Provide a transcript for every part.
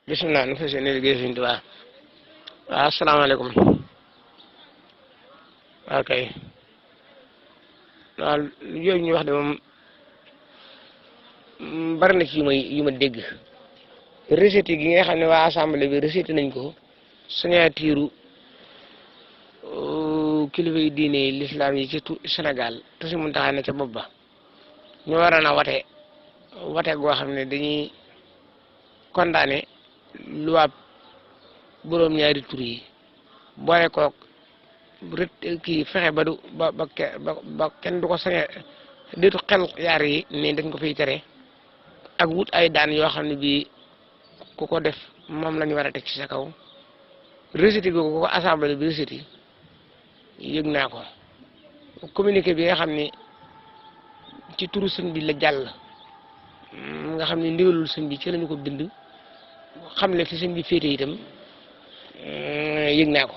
bisimilah nu fas yéene liggéey Sëriñ Tuubaa waaw asalaamaaleykum waaw kay waaw yooyu ñuy wax de moom bari na ci yu ma dégg recette gi nga xam ne waa assemblée bi recette nañ ko signature kilifa yi diine yi l'islam yi ci Sénégal te si mun taxaa ne ca bopp ba ñu waroon a wate goo xam ne dañuy condamné loi boroom ñaari tur yi boole koog kii fexe ba du ba kenn du ko sañe déetu xel yaar yi ne dañ ko fiy tere ak wut ay daan yoo xam ne bii ku ko def moom la ñu war a teg ci sa kaw recette googu ko assemblée bi recette yi yëg naa ko communiqué bi nga xam ne ci turu sëñ bi la jàll nga xam ne ndigalul sëñ bi ci lañu ko bind xam le fi sëñ bi féete itam yëg naa ko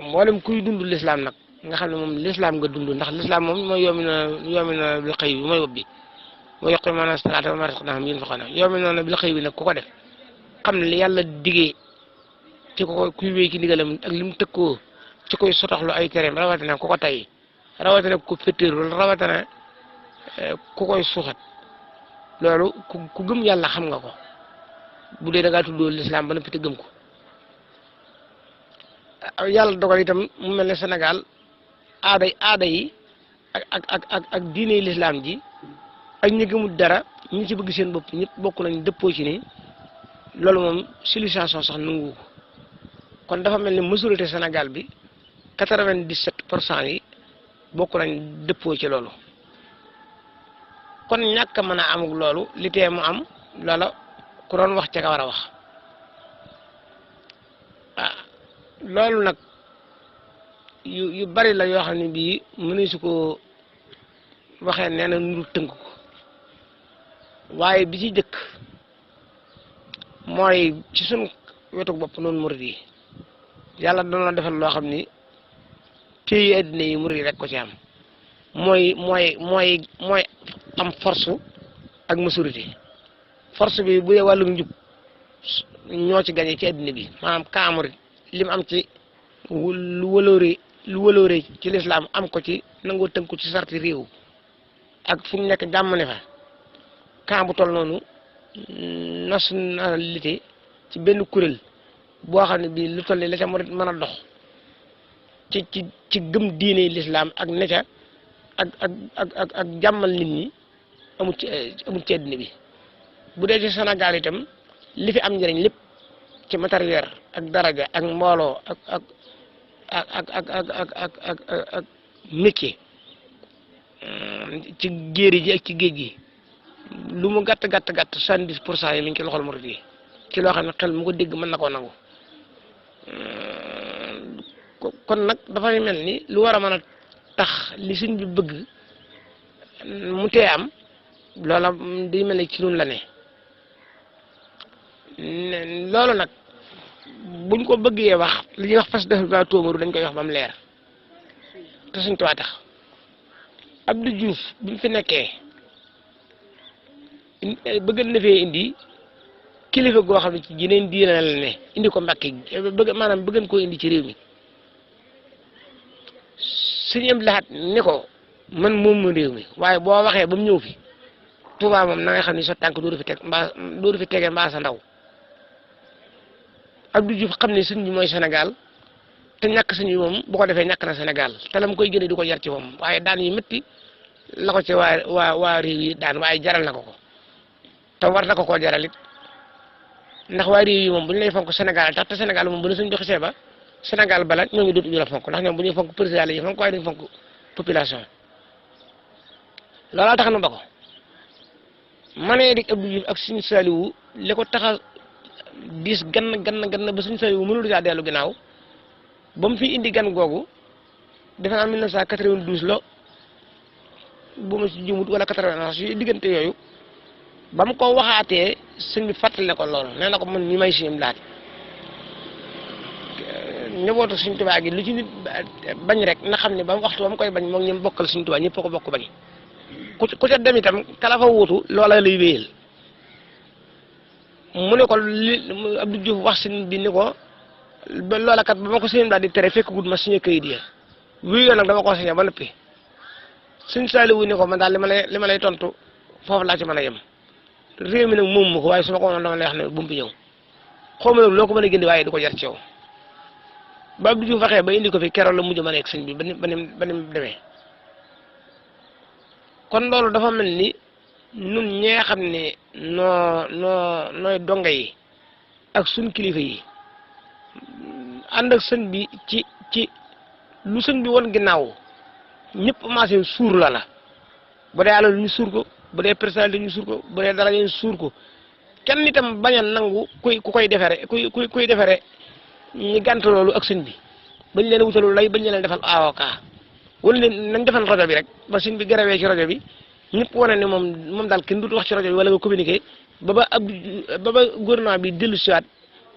mboolem kuy dund l'islam nag nga xam ne moom l'islam nga dund ndax l'islam moom mooy yoomi noona bil xëy bi mooy wob bi mooy yoqi maanaam salaata wa maa razaqnaahum yunfiquuna yoomi noona bil xëy bi nag ku ko def xam ne li yàlla diggee ci ko kuy wéy ci ndigalam ak li mu tëkkoo ci koy sotaxlu ay tereem rawatina ku ko tay rawatina ku ko féttéeru rawatina ku koy suuxat loolu ku gëm yàlla xam nga ko bu dee da ngaa tuddoo l'islam ba noppi te gëm ko yàlla dogal itam mu mel ne Sénégal aada yi ak diine l'islam ji ak ñi gëmul dara ñi ci bëgg seen bopp ñëpp bokk nañ dëppoo ci ni loolu moom civilisation sax nangu ko kon dafa mel ni majorité Sénégal bi 97% yi bokk nañ dëppoo ci loolu kon ñàkk mën a amuk loolu li tee mu am loola ku doon wax ca ka war a wax loolu nag yu bari la yoo xam ne bii mënu su ko waxee nee na nuru tënk ko waaye bi ci jëkk mooy ci suñ wetu bopp noonu murid yi yàlla doon la defal loo xam ni pays addina yi murid yi rek ko ci am mooy am force ak maturité force bi bu dee wàllum njub ñoo ci gañe ci addina bi maanaam ka murid lim am ci lu wëloore ci lislaam am ko ci nangoo tënku ci sarti réew ak fu ñu nekk jàmm ne fa camp bu toll noonu nationalité ci benn kuréel boo xam ne bii lu toll ni la ca murid mën a dox ci gëm diine lislaam ak neca ak jàmmal nit ñi amul ci àddina bi bu dee ci Sénégal itam li fi am njëriñ lépp ci matériel ak daraja ak mbooloo ak métier ci géeri ji ak ci géej gi lu mu gàtt 70% yi mi ngi ci loxol murid yi ci loo xam ne xel mu ko dégg mën na koo nangu kon nag dafay mel ni lu war a mën a tax li suñ bi bëgg mu tee am loola day mel ni ci nun la ne loolu nag buñ ko bëggee wax li ñuy wax fas def ba tóomaru dañ koy wax ba mu leer te suñ tuwaa tax Abdou Diouf bi mu fi nekkee bëgg na fee indi kilifa goo xam ne ci jeneen diine la ne indi ko Mbàkke maanaam bëggan koo indi ci réew mi suñu am laxat ni ko man moom ma réew mi waaye boo waxee ba mu ñëw fi Tuubaa moom na nga xam ni sa tànk doodu fi tege mbaa sa ndaw Abdou Diouf xam ne sëñ bi mooy Sénégal te ñàkk sëñ bi moom bu ko defee ñàkk na Sénégal te la mu koy gënee di ko jar ci moom waaye daan yu métti la ko ci waa réew yi daan waaye jaral na ko ko te war na ko koo jaral it ndax waa réew yi moom bu ñu lay fonk Sénégal tax te Sénégal moom bu ne suñ joxe see ba Sénégal bala ñooñu dootuñu la fonk ndax ñoom bu ñuy fonk président la ñuy fonk waaye duñ fonk population loolaa tax na ba ko manee dik Abdou Diouf ak suñu Saliou li ko tax a diis gann ba suñu Saliou mënul daa dellu ginnaaw ba mu fi indi gan googu defe naa 1992 la bu ma si jumut wala 91 si diggante yooyu ba mu ko waxaatee sëñ bi fàttali ne ko loolu nee na ko man ñi may siim laat ñëwootu Sëñ Tuubaa gi lu ci nit bañ rek na xam ne ba waxtu ba mu koy bañ moom ñoom bokkal Sëñ Tuubaa ñëpp ko bokk bañ ku ca dem itam kala fa wuutu loola lay wéyal mu ne ko li Abdou Diouf wax sëñ bi ni ko ba loola kat ba ma ko sëñ daal di tere fekk gud ma signé kayit yi wii yoon nag dama ko signé ba noppi sëñ Saliou ni ko man daal li ma lay tontu foofu laa ci mën a yem réew mi nag moom ma ko waaye su ma ko moom dama lay wax ne bu mu fi ñëw xaw ma nag loo ko mën a gindi waaye du ko jar ci yow ba Abdou Diouf waxee ba indi ko fi keroog la mujj ma nekk sëñ bi ba ni demee kon loolu dafa mel ni nun ñi nga xam ne nooy donga yi ak suñ kilifa yi ànd ak sëñ bi ci lu sëñ bi woon ginnaaw ñëpp maasee suur la bu dee alal ñu suur ko bu dee personnalité ñu suur ko bu dee dara ñu suur ko kenn itam bañ a nangu ku koy defere kuy defere ñu gànt loolu ak sëñ bi bañ leen wutalu lay bañ leen defal avocat wala leen nañ defal rajo bi rek ba sëñ bi garawee ci rajo bi ñëpp wane ne moom daal kenn dutu wax ci rajo bi wala nga communiqué ba gouvernement bi dellu siwaat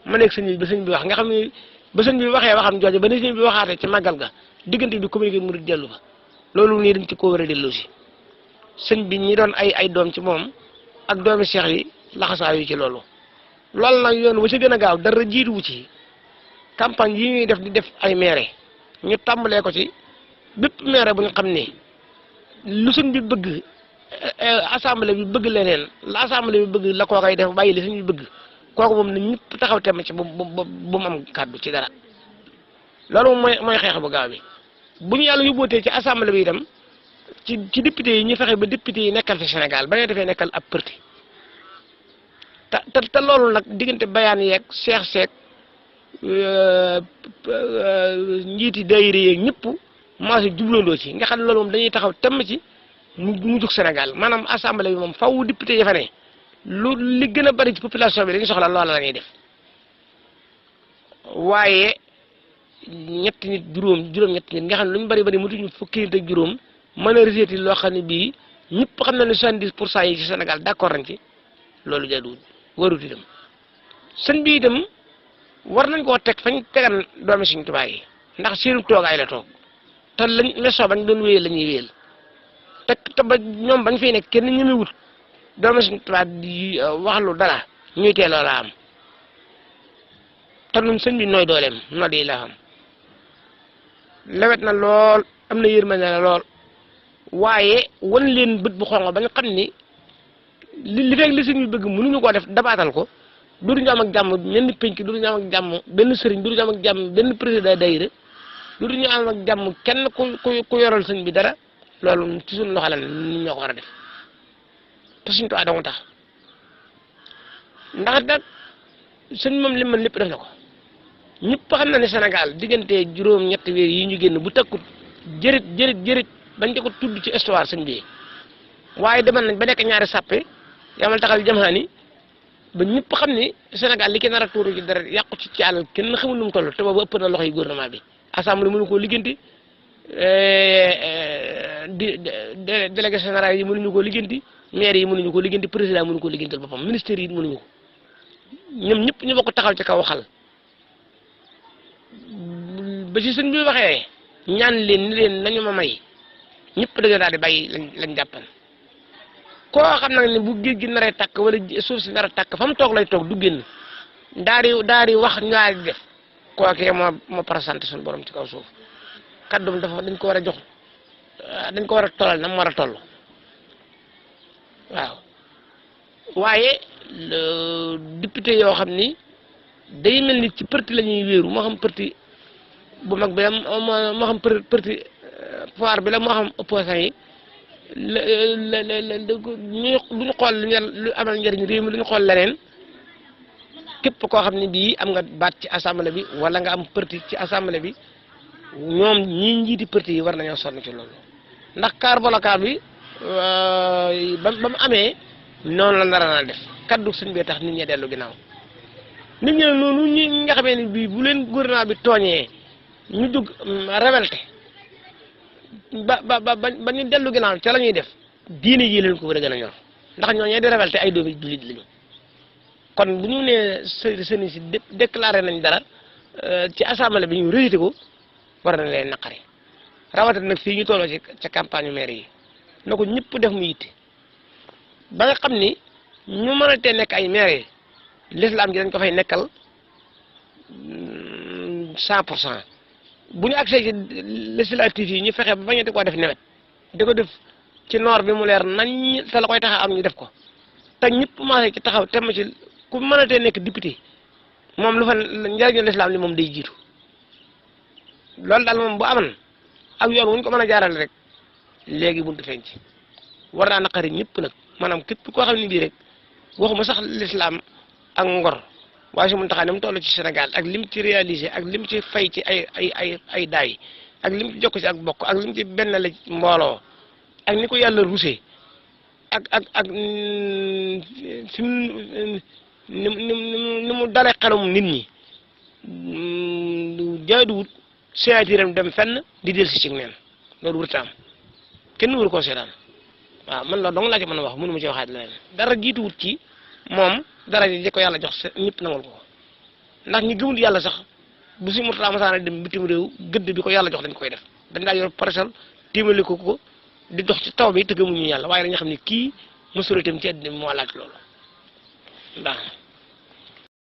ma nekk sëñ bi ba sëñ bi wax nga xam ne ba sëñ bi waxee waxam jooju ba ni sëñ bi waxaatee ci màggal ga diggante bi communiqué mu dellu ba loolu nii dañ ci ko war a dellu si sëñ bi ñi doon ay doom ci moom ak doomi seex yi laxasaayu ci loolu nag yoon wa ci gën a gaaw dara jiituwu ci campagne yi ñuy def di def ay maire ñu tàmbalee ko ci bépp maire bu ñu xam ne lu sëñ bi bëgg assemblée bi bëgg leneen la assemblée bi bëgg la koo koy def bàyyi li sëñ bi bëgg kooku moom na ñëpp taxaw temm ci bu mu am kàddu ci dara loolu moom mooy xeex bu gaaw bi bu ñu yàlla yóbbootee ci assemblée bi itam ci député yi ñu fexe ba député yi nekkal fi Sénégal ba nga defee nekkal ab parti te loolu nag diggante bayaan yeeg seex njiiti daayira yeeg ñëpp maa si jublandoo ci nga xam ne loolu moom dañuy taxaw temm ci mu jug Sénégal maanaam assemblée bi moom faw député yi fa ne li gën a bari ci population bi dañuy soxla loola la ñuy def waaye ñetti nit juróom-ñetti nit nga xam ne lu ñu bari mutuñu fukki nit ak juróom mën a rejeté loo xam ne bii ñëpp xam na ne 70% yi ci Sénégal d'accord nañ ci loolu jaaduwul warut itam sëñ bi itam war nañ koo teg fañ tegan doomi Sëñ Tuubaa yi ndax seenu toogaay la toog te lañ leçon bañ doon wéyal la ñuy wéyal te ba ñoom bañ fay nekk kenn ñemewut doomi Sëñ Tuubaa di wax lu dara ñuy teel loola am te ñun sëñ bi nooy dooleem noo di la xam lewet na lool am na yërmande na lool waaye wan leen bët bu xonq ba nga xam ni li fekk li sëñ bi bëgg mënuñu koo def dabaatal ko duñu am ak jàmm ñenn penc duñu am ak jàmm benn sëriñ duñu am ak jàmm benn président daayira duñu am ak jàmm kenn ku yoral sëñ bi dara loolu ci suñu loxo la nit ñoo ko war a def te suñu toit dong tax ndax nag sëñ moom li mën lépp def na ko ñëpp xam na ne Sénégal diggante juróom-ñetti weer yi ñu génn bu takkut jërit bañ ko tudd ci histoire sëñ bi waaye demal nañ ba nekk ñaari sàppe yamal taxal jamaani ba ñëpp xam ni Sénégal li ki nar a tuuru ci dara yàqu ci àll kenn xamul nu mu toll te boobu ëpp na loxo yi gouvernement bi assemblée mënu koo liggéenti délégué général yi mënuñu koo liggéenti maire yi mënuñu koo liggéenti président mënu koo liggéental boppam ministère yi mënuñu ko ñoom ñëpp ñu bokk taxaw ci kaw xal ba ci sëñ bi waxee ñaan leen ni leen nañu ma may ñëpp dañoo daal di bàyyi lañ jàppan koo xam nag ne bu géej gi naree tàkk wala suuf si nar a tàkk fa mu toog lay toog du génn daal di wax ñaari di def kookee moo présenté suñu borom ci kaw suuf kaddum dañ ko war a jox dañ ko war a tollal na mu war a toll waaw waaye député yoo xam ni day mel ni ci parti la ñuy wéeru moo xam parti bu mag bi la moo xam parti pouvoir bi la moo xam opposant yi duñu xool lu amal njëriñ réew mi duñu xool leneen képp koo xam ne bii am nga baat ci assemblée bi wala nga am parti ci assemblée bi ñoom ñi njiiti parti yi war nañoo sonn ci loolu ndax car bloquant bi ba mu amee noonu la nar a def kaddu suñ bee tax nit ñi dellu ginnaaw nit ñi noonu ñi nga xamee ni bii bu leen gouvernement bi tooñee ñu dugg révolté ba ñu dellu ginnaaw ca la ñuy def diine yi leen ko war a gën a ñor ndax ñooñee di révolté ay doomi jullit lañu kon bu ñu nee sëriñ si déclaré nañ dara ci assemblée bi ñu rejeté ko war na leen naqari rawatina nag fii ñu tolloo ci ca campagne maire yi na ko ñëpp def mu yitte ba nga xam ni ñu mën a tee nekk ay maire yi l'islam ji dañ ko fay nekkal 100%. bu ñu accès ci législatif yi ñu fexe ba bañati koo def nawet di ko def ci noor bi mu leer nañ te la koy tax am ñu def ko te ñëpp maase ci taxaw tem ci ku mënatee nekk député moom lu fa njëriñu l'islam li moom day jiitu loolu daal moom bu amoon ak yoon wuñ ko mën a jaarale rek léegi buntu feeñ ci war naa naqari ñëpp nag maanaam képp koo xam ne bii rek waxuma sax l'islam ak ngor waaye su mun taxaa ne mu toll ci Sénégal ak lim ci réalisé ak lim ci fay ci ay daay ak lim ci jokk ci ak bokk ak lim ci benn la mbooloo ak ni ko yàlla rusé ak fi mu ni mu dalee xelum nit ñi jaaduwut séatiram dem fenn di del si ci neen loolu wërta am kenn wër koo seetaan waaw man loolu dong laa ci mën a wax mënu ma ci waxaat leneen dara jiituwut ci moom dara ji ko yàlla jox ñëpp nangul ko ndax ñi gëmul yàlla sax bu si Murtala masaana dem bitim réew gëdd bi ko yàlla jox dañ koy def dañ daa yor parasol tiimali ko di dox ci taw bi te gëmuñu yàlla waaye dañu xam ne kii mësula itam ci àddina bi moo laaj loolu ndax